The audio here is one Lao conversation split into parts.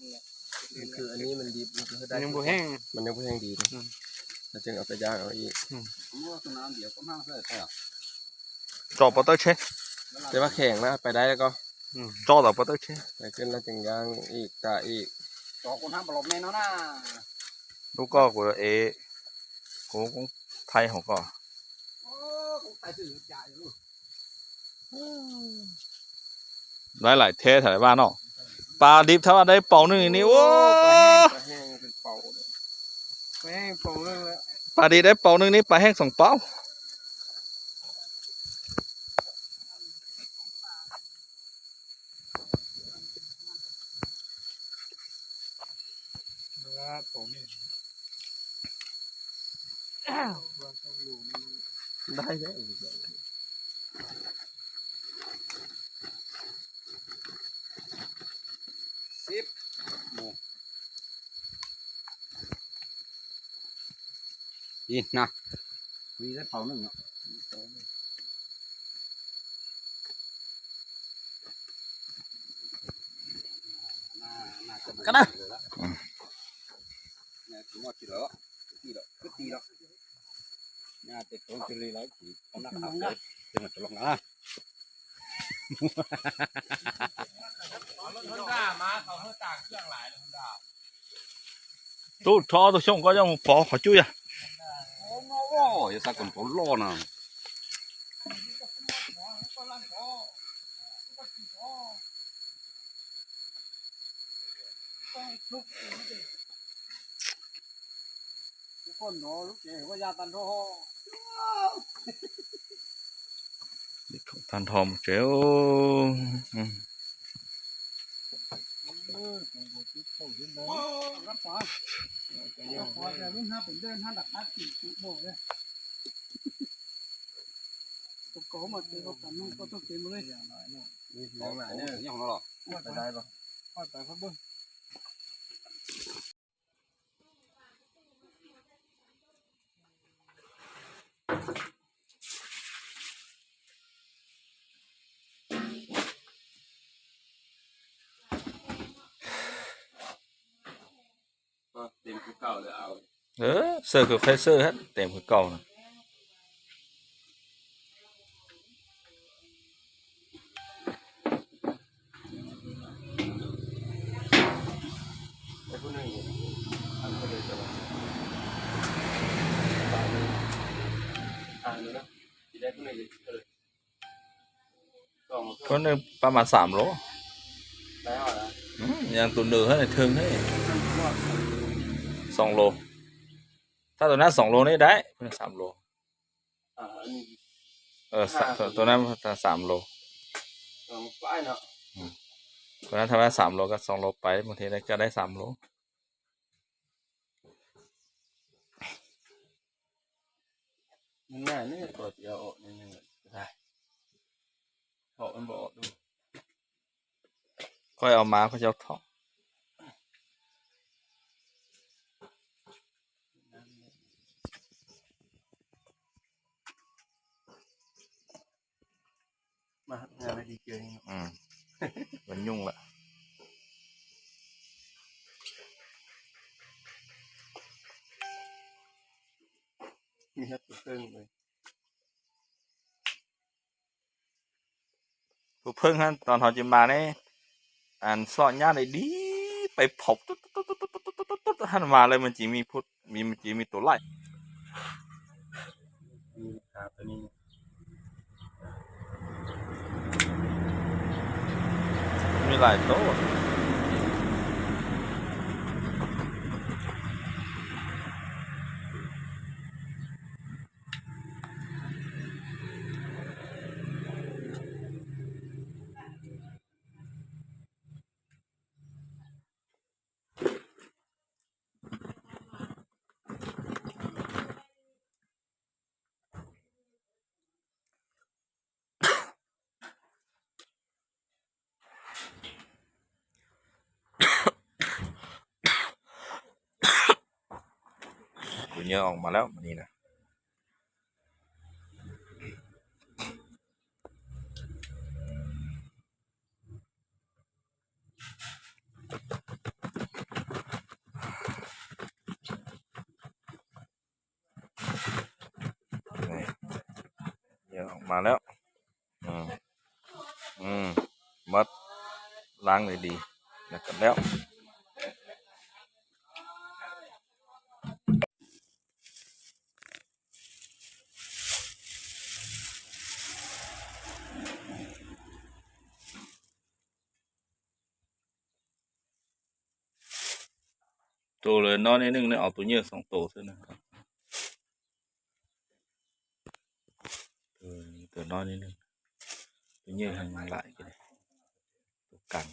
ຄືອັນນີ້ມັນດິບ ມັນກໍເຮັດໄດ້ ມັນຍັງບໍ່ແຫ້ງ ມັນຍັງບໍ່ແຫ້ງດີ ອືມ ແລ້ວຈຶ່ງເອົາໄປຍ່າງເອົາອີກ ອືມ ເຈາະປາເຕີເຊ ແຕ່ວ່າແຂງນະ ໄປໄດ້ແລ້ວກໍ ອືມ ເຈາະປາເຕີເຊ ໄປຂຶ້ນແລ້ວຈຶ່ງຍ່າງອີກ ຕາກອີກ ເຈາະຄົນທຳປະຫຼອບແມ່ນເນາະນະ ລູກກໍກູເອ ໂອ້ ຂອງໄທເຮົາກໍ ໂອ້ ຂອງໄທຖືກຈ່າຍຢູ່ ຫຼາຍໆແທ້ ໄທວ່າເນາະ ປາດິບຖ້າວ່າໄດ້ເປົາໜຶ່ງນີ້ ໂອ້ ປາແຫ້ງ ປາແຫ້ງເປັນເປົາເລີຍ ປາແຫ້ງເປົາໜຶ່ງແລ້ວ ປາດິບໄດ້ເປົາໜຶ່ງນີ້ ປາແຫ້ງສອງເປົາ ໄດ້ແລ້ວ ສິບ ໂມງ ນີ້ນະ ມີໄດ້ເປົາໜຶ່ງເນາະ ກະນະ ອືມ ແມ່ນໝົດຢູ່ແລ້ວ ຕີແລ້ວ ຄືຕີແລ້ວ ຍາເຕັກຕົງຈຸລີໄລ ຕີເອົາໜ້າຂາວເຕັມ ເຕັມຕະຫຼອກນະ. ເອົາລົດຮອນດ້າມາ ເຂົາເຮີຕາກເຄື່ອງຫຼາຍ ຮອນດ້າ ຕູ້ທໍຕູ້ຊົງກໍຍັງພໍເຂົາຈຸ້ຍອະ ໂອ້ໂຫ ຢ່າສັກກັນໂຕຫຼໍ່ນະ ທຸກຄົນເນາະ ລູກເອີຍ ວ່າຢ່າຕັນທໍ່ ຕັນທໍ່ເຈົ້າ ອືມ ກໍເຕັມຄືເກົ່າເລີຍ ເອົາ ເອີ ເສີຄືຄ່ອຍເສີຫັ້ນ ເຕັມຄືເກົ່ານະ. ຄົນໜຶ່ງປະມານສາມໂລ ອືມ ຢ່າງໂຕເໜີຫັ້ນເທິງເດ້ ສອງໂລ ຖ້າໂຕນັ້ນສອງໂລນີ້ໄດ້ ເພິ່ນສາມໂລ ເອີ ໂຕນັ້ນສາມໂລ ອືມ ໂຕນັ້ນຖ້າວ່າສາມໂລກັບສອງໂລໄປ ບາງທີໄດ້ ກໍໄດ້ສາມໂລ. ມັນງ່າຍເນາະ ກໍຊິເອົາອອກໜ້ອຍໜຶ່ງກໍໄດ້ ເພາະມັນບໍ່ອອກດູ ຂ້ອຍເອົາມາ ເຂົາເຈົ້າເທາະ ມາຫາໄດ້ດີເຈີນີ້ ອືມ ມັນຫຍຸ້ງລະ ມີຮັດຕົວເທິງເລີຍ ຕົວເພິ່ງຫັ້ນ ຕອນເຮົາຈະມານີ້ ອັນ ຊອກຫຍ້າໄດ້ດີ ໄປພົບ ຫັ້ນມາເລີຍ ມັນຈິມີພຸດ ມີ ມັນຈິມີໂຕຫຼາຍ ມີຫາໂຕນີ້ ມີຫຼາຍໂຕ. ກູເຫຍື້ອອອກມາແລ້ວມື້ນີ້ນະ. ອອກມາແລ້ວ. ອືມ ອືມ ໝົດ ລ້າງໄດ້ດີ ແລ້ວກໍແລ້ວ. ໂຕເລີຍນອນໜ້ອຍໜຶ່ງ ເອົາໂຕເຍີສອງໂຕເທື່ອນະ. ເອີ ໂຕນ້ອຍໜ້ອຍໜຶ່ງ ໂຕໃຫຍ່ແຮງຫຼາຍ ໂຕກາງ.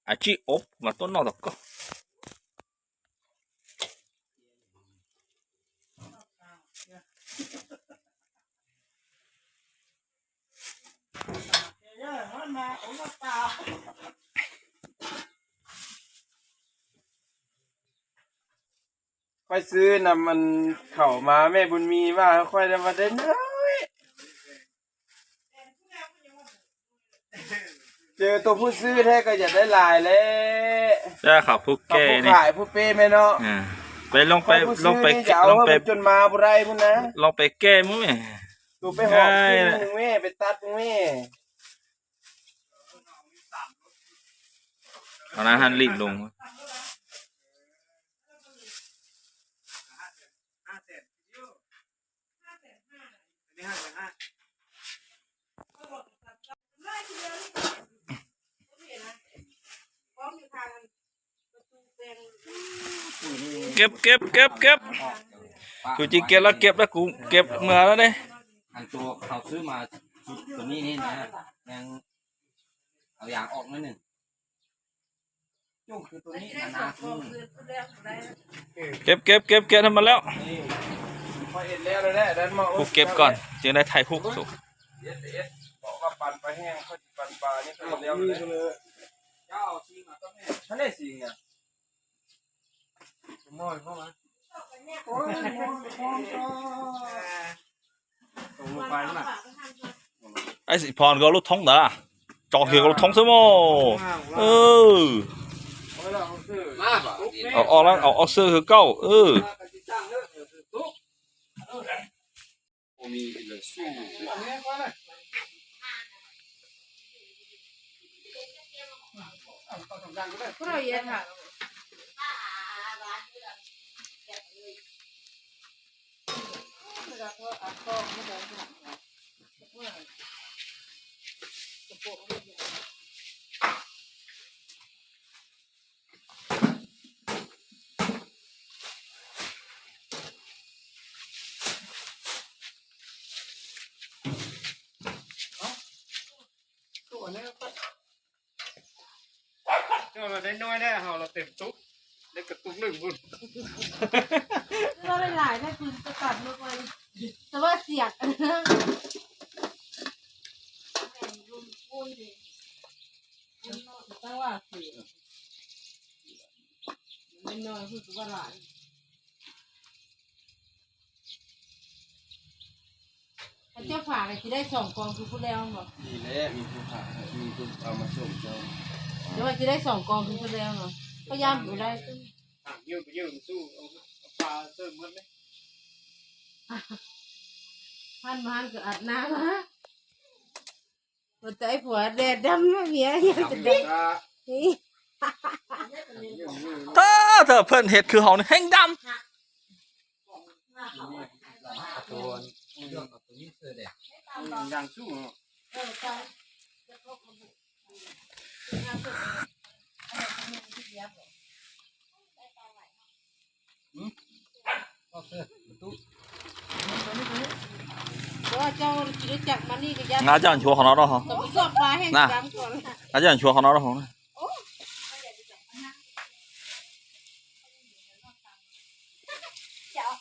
ອາຈິ ອົບມາໂຕນອກຕະກໍ. ຂ້ອຍຊື້ນຳອັນເຂົ້າມາ ແມ່ບຸນມີວ່າຂ້ອຍໄດ້ວ່າໄດ້ໜ້ອຍ. ເຈີໂຕຜູ້ຊື້ແທ້ກໍຢາກໄດ້ຫຼາຍແຫຼະ. ແຕ່ເຂົາຜູ້ແກ່ນີ້ ເຂົາຜູ້ຂາຍຜູ້ເປ້ແມ່ນເນາະ. ເອີ ໄປລອງໄປ ຂ້ອຍຜູ້ຊື້ ລອງໄປ ນີ້ຈະເອົາ ລອງໄປ ຈົນມາບໍ່ໄດ້ພຸ້ນນະ. ລອງໄປແກ້ມຶງແມ່. ໂຕໄປຫອມ ເອີ ຄິງແມ່ ໄປຕັດແມ່. ເອົາໜ້າຫັ້ນລີບລົງ. ເກັບ ເກັບ ເກັບ ເກັບ. ກູຈິເກັບແລ້ວ ເກັບແລ້ວ ກູເກັບເມືອແລ້ວເດ້. ອັນໂຕເຮົາຊື້ມາຊຸດໂຕນີ້ນີ້ນະ ຍັງເອົາຢາງອອກໜ້ອຍໜຶ່ງ. ເກັບ ເກັບ ເກັບ ເກັບໃຫ້ມັນແລ້ວ. ຂ້ອຍເຮັດແລ້ວແຫຼະ ນັ້ນມາ ກູເກັບກ່ອນ ຈຶ່ງໄດ້ຖ່າຍຮູບ. ເຮັດ ເຮັດ ເພາະວ່າປັ່ນປາແຫ້ງ ຂ້ອຍຊິປັ່ນປານີ້ ເອົາແລ້ວ. ເຈົ້າຊິງມາຕ້ອງແມ່ ຫັ້ນແຫຼະ ຊິງອະ. ມອຍເຂົ້າມາ ໂອ້ຍ ມອຍ ມອຍ ມອຍ. ໄອ້ສີພອນກໍເອົາລົດຖົງດາ ຈອກເຫືອກໍລົດຖົງເສີມ. ເອີ ເອົາອອກແລ້ວ ເອົາອອກເສີຄືເກົ່າ. ເອີ ເຈົ້າລະໄດ້ນ້ອຍແດ່ ເຮົາລະເຕັມຕຸກ ໄດ້ກະຕຸກໜຶ່ງພຸ້ນ. ລະໄດ້ຫຼາຍແທ້ ຄືຈະກັດລົງໄປ ແຕ່ວ່າສຽກ ຕັ້ງວ່າສຽກ ນ້ອຍໆ ຄືວ່າຫຼາຍ. ເຈົ້າຝາກໃຫ້ຊິໄດ້ສອງກອງຄືຜູ້ແລ້ວແມ່ນບໍ່? ນີ້ແຫຼະ ມີຜູ້ຝາກໃຫ້ ມີຜູ້ເອົາມາສົ່ງເຈົ້າ. ແຕ່ວ່າຊິໄດ້ສອງກອງຄືຜູ້ແລ້ວເນາະ ພະຍາຍາມບໍ່ໄດ້. ຫາກຢືມໄປຢືມສູ່ ເອົາປາເສີມໝົດເລີຍ. ພັນມາຫັ້ນກໍອາບນ້ຳ ບໍ່ໄດ້ຜົວແດດດຳເນາະ ເມຍຍັງຈະແດດ. ຖ້າ ຖ້າເພິ່ນເຮັດຄືເຮົານີ້ແຮ່ງດຳ. ເຈົ້າຊິຮູ້ຈັກມານີ້ກໍຢ່າ ງາຈານຊົ່ວຂະໜາດເນາະ. ກໍບໍ່ຊອບປາແຫ້ງ ນະ ດຳກ່ອນ ງາຈານຊົ່ວຂະໜາດເນາະ.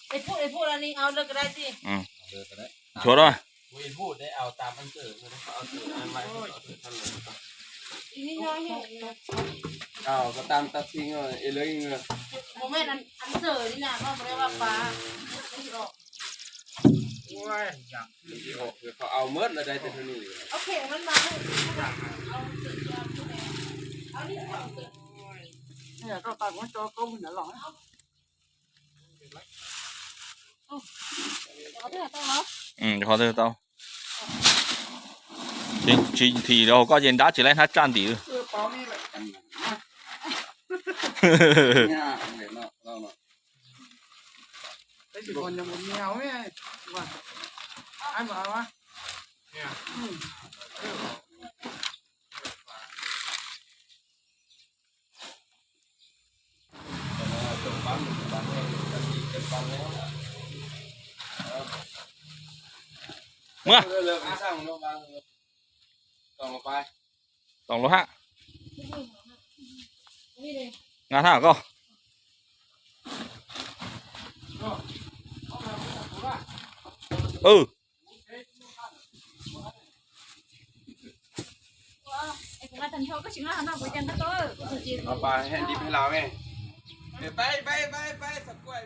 ໄອ້ພວກ ໄອ້ພວກອັນນີ້ເອົາເລີຍກໍໄດ້ຕິ. ອືມ ເອົາເລີຍກໍໄດ້ ຊົດເອົາ ໂອ້ຍ ຜູ້ໄດ້ເອົາຕາມອັນເກີດ ເຂົາເອົາເກີດອັນໄວ້ ເຂົາເອົາເກີດທັນເລີຍ. ອີນີ້ນ້ອຍແຮງ ເອົາກໍຕາມຕັດຊິງເອົາເອເລີຍ. ບໍ່ແມ່ນອັນ ອັນເສີນີ້ນະ ເວົ້າບໍ່ໄດ້ວ່າປາ ມັນຊິອອກ. ໂອ້ຍ ຢ່າງ ມັນຊິອອກ ເຂົາເອົາໝົດແລ້ວ ໄດ້ແຕ່ເທົ່ານີ້. ເອົາແຂງມັນມາເລີຍ ເອົາເສີ ເອົານີ້ເອົາເສີ. ເອີ ກໍປາກມັນໂຕກົມນະຫຼອງ. ເອົາເດີ ເອົາເດີ ເອົາເດີ. ອືມ ຂໍເດີເຕົາ. ທີ ທີ ທີລາວກໍເຢັນດາດຊິໄລ່ຫາຈານດີ. ໄດ້ສິບຄົນຍັງບໍ່ມີເອົາແມ່ວ່າ ອ້າຍບໍ່ເອົາວະ. ເມື່ອ ສອງໂລຫ້າ ງານຫ້າກໍ ເອີ. ເອົາປາແຫ້ງດິບໃຫ້ລາວແມ່. ໄປ ໄປ ໄປ ໄປ ສະກວຍ.